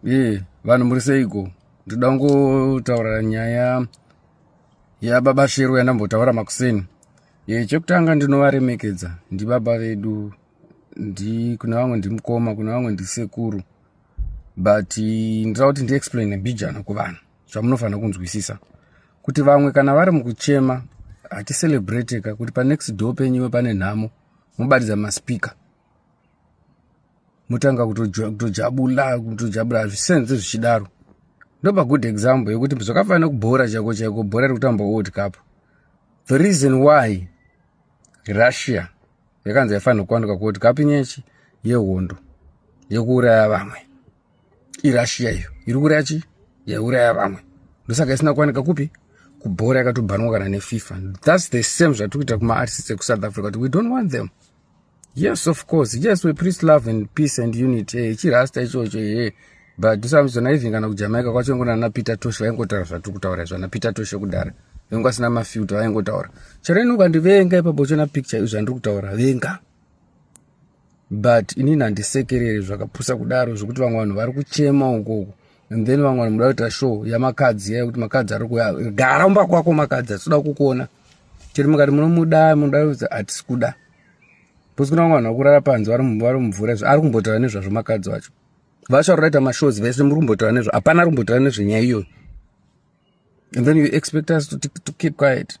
Ye, vanhu muri seiko? Ndoda kungotaura nyaya yababa Shero yandambotaura makuseni. Ye, chekutanga ndinovaremekedza, ndibaba vedu, ndi kuna vamwe ndimukoma, kuna vamwe ndisekuru. But ndinoda kuti ndiexplaine mbijana kuvanhu zvamunofanira kunzwisisa. Kuti vamwe kana vari mukuchema haticelebrate ka kuti panext door penyu pane nhamo mobatidza maspeaker motanga kutojabula kutojabula hazvisenze zvichidaro. Ndopa good example yekuti zvakafanana kubhora chaiko chaiko, bhora riri kutamba World Cup. The reason why Russia yakanzi yaifanira kuwanikwa kuWorld Cup inyechi yehondo yekuuraya vamwe. IRussia iyo iri kuuraya chi yaiuraya vamwe, ndosaka isina kuwanika kupi kubhora, yakatobhanwa kana neFIFA. That's the same zvatiri kuita kumaartists ekuSouth Africa, kuti we don't want them. Yes, of course, yes, we preach love and peace and unity, chirasta ichocho ye, but tisamizona even kana kuJamaica kwacho ngona naPeter Tosh vaingotaura zvatiri kutaura izvo. NaPeter Tosh kudhara vainge vasina mafilter, vaingotaura chero ini ukandivenga ipapo uchiona picture izvo zvandiri kutaura, venga, but inini handisekereri zvakapusa kudaro zvokuti vamwe vanhu vari kuchema ukoko and then vamwe vanhu muda kuita show yaMakhadzi yaya, kuti Makhadzi ari kuya. Gara umba kwako Makhadzi, hatitoda kukuona. Chero mukati munomuda, munoda, hatisi kuda, because kuna vamwe vanhu vakurara panze, vari mumvura. Izvo ari kumbotaura nezvazvo Makhadzi wacho, vacho vari kuita mashows vese muri kumbotaura nezvo, hapana ari kumbotaura nezvenyaya iyoyo, and then you expect us to keep quiet.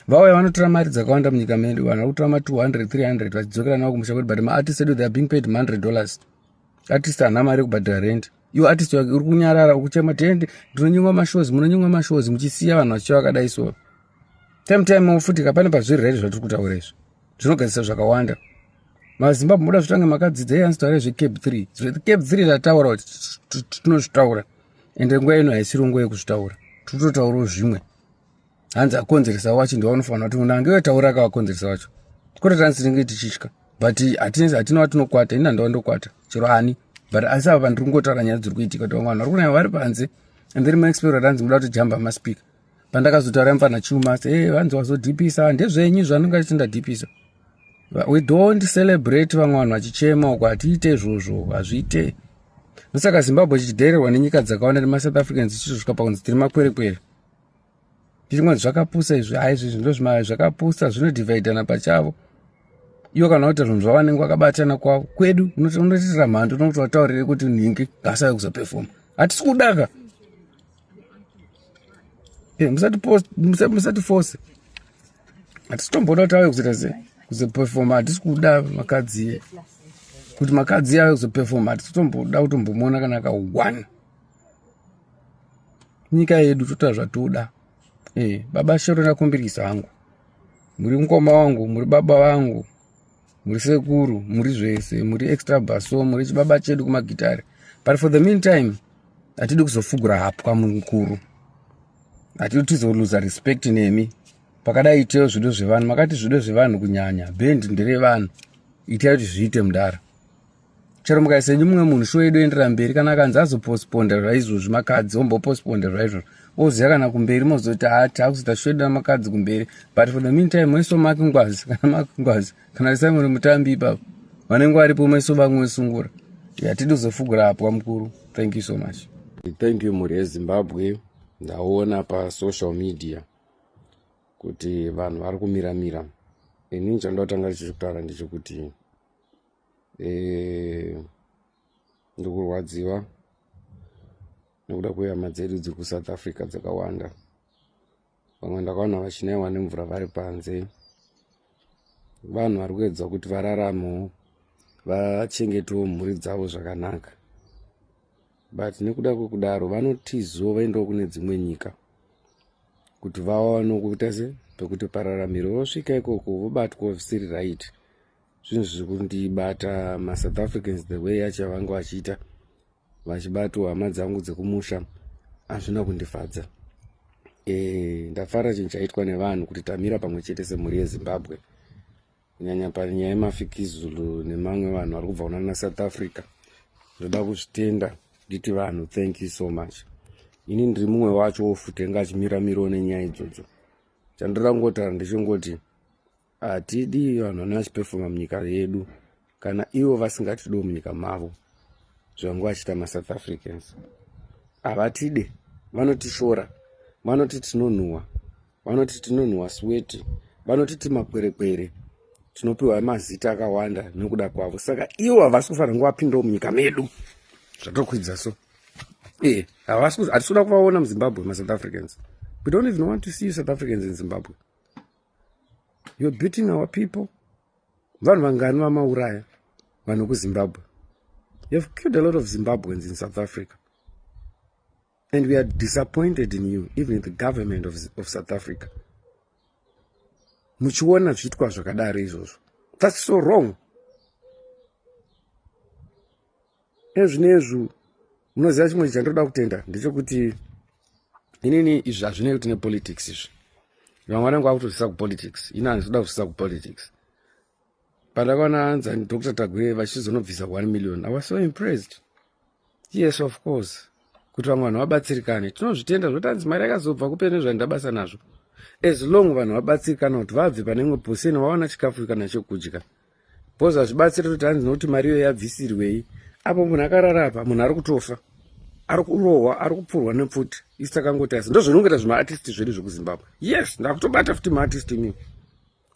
Vauya vanotora mari dzakawanda munyika medu, vanhu vari kutora ma200, 300 vachidzokera navo kumusha kwedu, but maartist edu, they are being paid $100. Artist haana mari yekubhadhara rent. Iwe artist wake uri kunyarara, ukuchema tende ndinonyimwa mashows, munonyimwa mashows muchisiya vanhu vachicha vakadai. So time time futi kapane pazviri right zvatiri kutaura izvi zvinogadzisa zvakawanda. MaZimbabwe muda zvitange makadzidza. Iye anzi zveCAB 3, zveCAB 3 tataura kuti tinozvitaura, ende nguva ino haisiri nguva yekuzvitaura, titotaurawo zvimwe. Hanzi akonzeresa wacho ndowanofanira kuti munhu ange taura akavakonzeresa wacho, kwete tanzi tinenge tichitya, but hatina watinokwata. Ini handava ndokwata chero ani, but asi ava pandiri kungotaura nyaya dziri kuitika, kuti vamwe vanhu vari kunaya vari panze and then maexpert hanzi muda kutojamba maspeaker. Pandakazotaura mufana Chiumasa, e vanzi wazodhipisa, ndezvenyu zvanonga achiti ndadhipisa. We don't celebrate vamwe vanhu vachichema uko, hatiite izvozvo, hazviite. Ndosaka Zimbabwe chichidhererwa nenyika dzakawanda nemaSouth Africans, ichizosvika pakunzi tiri makwerekwere, tichingwanzi zvakapusa izvi. Hai, izvi ndo zvakapusa, zvinodhivhaidhana pachavo ivo kana kuita zvinhu zvavanenge vakabatana kwavo. Kwedu unotiitira mhando nokuti vataurire kuti nhingi ngasave kuzopefoma, hatisi kudaka. Musati force, hatisi tomboda kuti ave kuzoita se kuzopefoma, hatisi kuda Makhadzi, kuti Makhadzi ave kuzopefoma, hatisi tomboda kutombomuona kana ka1. Nyika yedu, toita zvatoda. Baba Shero, ndakumbirisa hangu, muri mukoma wangu, muri baba vangu, muri sekuru, muri zvese, muri extra basso, muri chibaba chedu kumagitari, but for the meantime hatidi kuzofugura hapwa mukuru, hatidi tizoluza respect nemi. Pakadai itewo zvido zvevanhu, makati zvido zvevanhu, kunyanya bhendi nderevanhu, itai kuti zviite mudara. Chero mukaisa mumwe munhu, show yedu endera mberi. Kana akanzi azopostponda zvaizvozvi, Makhadzi ombopostponda zvaizvozvo, oziva kana kumberi mozoti ha, taakuzoita show yedu naMakhadzi kumberi, but for the meantime moiso Mark Ngwazi, kana Mark Ngwazi kana Simon Mutambi ipapo vanenge varipo, moiso vamwe sungura. Hatidi kuzofugura hapwa mukuru. Thank you so much. Thank you, mhuri yeZimbabwe. Ndaona pasocial media kuti vanhu vari kumiramira. Inini chandotanga chichikutaura ndechekuti ndikurwadziwa nekuda kwehama dzedu dziri kuSouth Africa dzakawanda. Vamwe ndakaona vachinaiwa nemvura vari panze, vanhu vari kuedza kuti vararamewo, vachengetewo mhuri dzavo zvakanaka, but nekuda kwekudaro vanotizo vaendawo kune dzimwe nyika kuti vawane kuita se pekuti pararamiro. Vosvika ikoko vobatwa zvisiri right. Zvinhu zviri kundibata, maSouth Africans, the way yacho yavanga vachiita, vachibatwa hama dzangu dzekumusha, hazvina kundifadza. Ndafara chinhu chaitwa nevanhu kuti tamira pamwe chete semhuri yeZimbabwe, kunyanya panyaya yemaFikizulu nemamwe vanhu vari kubva kunana South Africa. Ndoda kuzvitenda, nditi vanhu thank you so much. Ini ndiri mumwe wacho wofuti anga achimiramirawo nenyaya idzodzo. Chandoda kungotaura ndechingoti hatidi vanhu vanenge vachipefoma munyika yedu kana ivo vasingatidiwo munyika mavo. zvavanga vachiita masouth africans havatide vanotishora vanoti tinonhuwa vanoti tinonhuwa sweti vanotiti makwerekwere tinopiwa mazita akawanda nekuda kwavo saka ivo havasi kufanira kunge vapindawo munyika medu zvatokwidza so e hatisi kuda kuvaona muzimbabwe masouth africans we don't even want to see you south africans in zimbabwe you're beating our people vanhu vangani vamauraya vanhu vekuzimbabwe you've killed a lot of zimbabweans in south africa and we are disappointed in you even the government of, of south africa muchiona zviitwa zvakadaro izvozvo that's so wrong ezvinezvi munoziva chimwe chandoda kutenda ndechekuti inini izvi hazvinei kuti nepolitics izvi vamwe vanenge vakutozvisa kupolitics ini handisi kuda kuzvisa kupolitics pandakaona hanzani dr tagwire vachizonobvisa 1 million i was so impressed yes of course kuti vamwe vanhu vabatsirikane tinozvitenda zvoti hanzi mari yakazobva kupe nezvaenda basa nazvo as long vanhu vabatsirikana kuti vabve pane imwe poseni vawana chikafu kana chekudya bcause hazvibatsiri kuti hanzi nokuti mari iyo yabvisirwei apo munhu akarara apa munhu ari kutofa ari kurohwa ari kupfurwa nepfuti isi takangotarisa ndozvinongoita zvimaartist zvedu zvekuzimbabwe yes ndakutobata futi maartist imii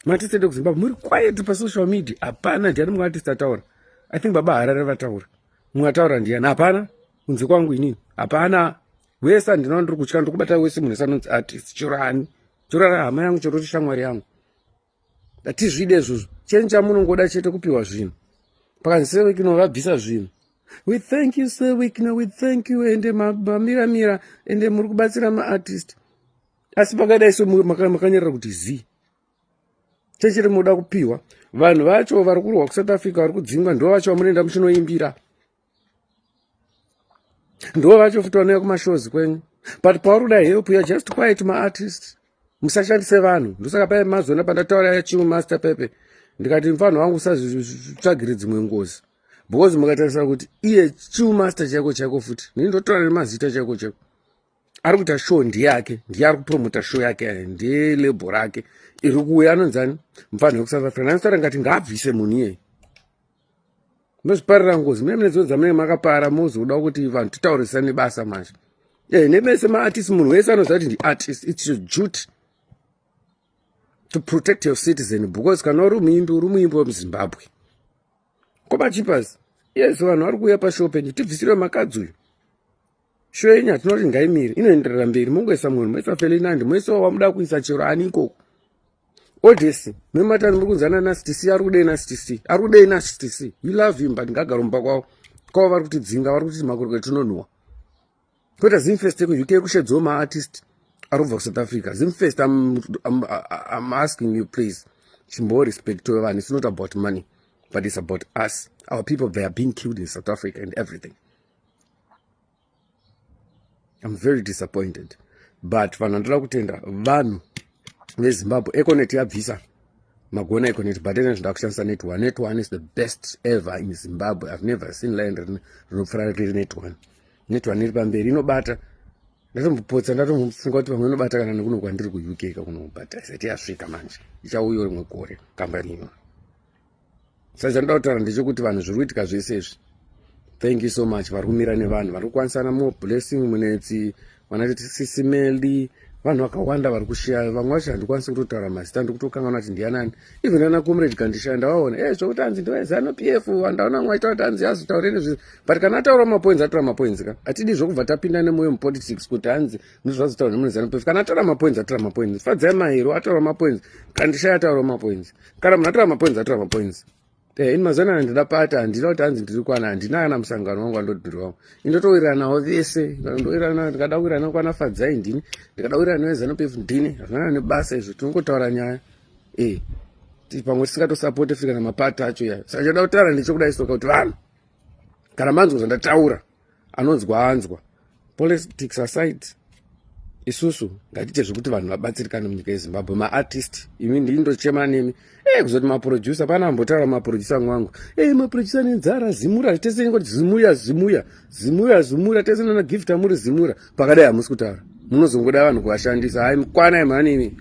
maartist edu ekuzimbabwe muri quiet pasocial media hapana ndiani mumwe artist ataura i think baba harare vataura mumwe ataura ndiani hapana kunze kwangu inini hapana wese handina ndiri kutya ndiri kubata wese munhu wese anonzi artist chero ani chero ari hama yangu chero shamwari yangu hatizvide izvozvo chenyu chamunongoda chete kupiwa zvinhu pakanzi sewikino vabvisa zvinhu we thank you sewikino we thank you ende mamiramira ende muri kubatsira maartist asi pakadai so makanyarara kuti zii chechiri munoda kupiwa vanhu vacho vari kurwa kusouth africa vari kudzingwa ndo vacho vamunoenda muchinoimbira ndo vacho futi vanouya kumashows kwenyu but pauri kuda help youare just quiet maartist musashandise vanhu ndosaka paye mazona pandataura yachimu master pepe ndikati mfanhu wangu usazvitsvagire dzimwe ngozi because mukatarisa kuti iye chimu master chaiko chaiko futi nini ndotaura nemazita chaiko chaiko ari kuita show ndiyake ndiye ari kupromota show yake ndiye label rake iri kuuya anonzani mufanhu wekusouth africa nanosara ngati ngaabvise munhu iyeye munozviparira ngozi mune mune dzimwe dzamunenge makapara mozoda kuti vanhu titaurise nebasa manje e eh, nemese maartist munhu wese anoziva kuti ndiartist its your duty to protect your citizen because kana uri muimbi uri muimbi wemuzimbabwe komachipas yes vanhu vari kuuya pashow penyu tibvisire makadzi uyu Show yenyu hatinoti ngaimire inoenderera mberi mongoisa munhu moisa Ferdinand moisa wamuda kuisa chero ani ikoko. Odesi mematani muri kunzana naSTC ari kudei naSTC ari kudei naSTC we love him but ngagaro mumba kwavo kwavo vari kutidzinga vari kuti makorokoro tinonhuwa kuita Zimfest yekuUK kushedzawo maartist ari kubva kuSouth Africa Zimfest I'm, I'm, I'm asking you please chimborespectowe vanhu it's not about money but it's about us our people they are being killed in South Africa and everything I'm very disappointed but vanhu vandoda kutenda vanhu vezimbabwe econet yabvisa magona econet but ene zvinda kushandisa net one net one is the best ever in zimbabwe i've never seen line rinopfura riri net one net one iri pamberi inobata ndatombopotsa ndatombofunga kuti pamwe inobata kana nekuno kwandiri kuuk kakuno but isati yasvika manje ichauya rimwe gore kambani iyoyo saka chandoda kutaura ndechekuti vanhu zviri kuitika zvese izvi thank you so much vari kumira nevanhu vari kukwanisana more blessing munetsi vanati sisimeli vanhu vakawanda vari kushiya vamwe vacho handikwanisi kutotaura mazita ndikutokanganwa kuti ndiyanani even ana comrade kandishaya ndavaona e zvokuti hanzi ndovezano p f andaona mwe aitaura kuti hanzi azotaure nezvi but kana ataura mapoints ataura mapoints ka hatidi zvokubva tapinda nemwoyo mupolitics kuti hanzi ndozvazotaura nemune zanu p f kana ataura mapoints ataura mapoints fadzai mahero ataura mapoints kandishaya ataura mapoints kana munhu atora mapoints atora mapoints eh, ini mazuva anaya ndida pati handina kuti hanzi ndiri kwana handina kana musangano wangu wandoti ndiri wangu indotowiriranawo vese ndowirirana ndikada kuwirirana kwana fadzai ndini ndikada kuwirirana nevezanu pf ndini hazvina nebasa izvo tinongotaura nyaya e pamwe tisingatosapoti futi kana mapati acho yayo saka choda kutaura ndechokudai soka kuti vanhu kana manzwa zvandataura anonzwa anzwa politics aside isusu ngatiite zvekuti vanhu vabatsirikane munyika yezimbabwe maartist imi ndini ndochema nemi e kuzoti maproducer pana ambotaura maproducer mwangu e maproducer nenzara zimura tese ingoti zimuya zimuya zimuya zimura tese nana gift amuri zimura pakadai hamusi kutaura munozongoda vanhu kuvashandisa hai mukwanai mhani imi.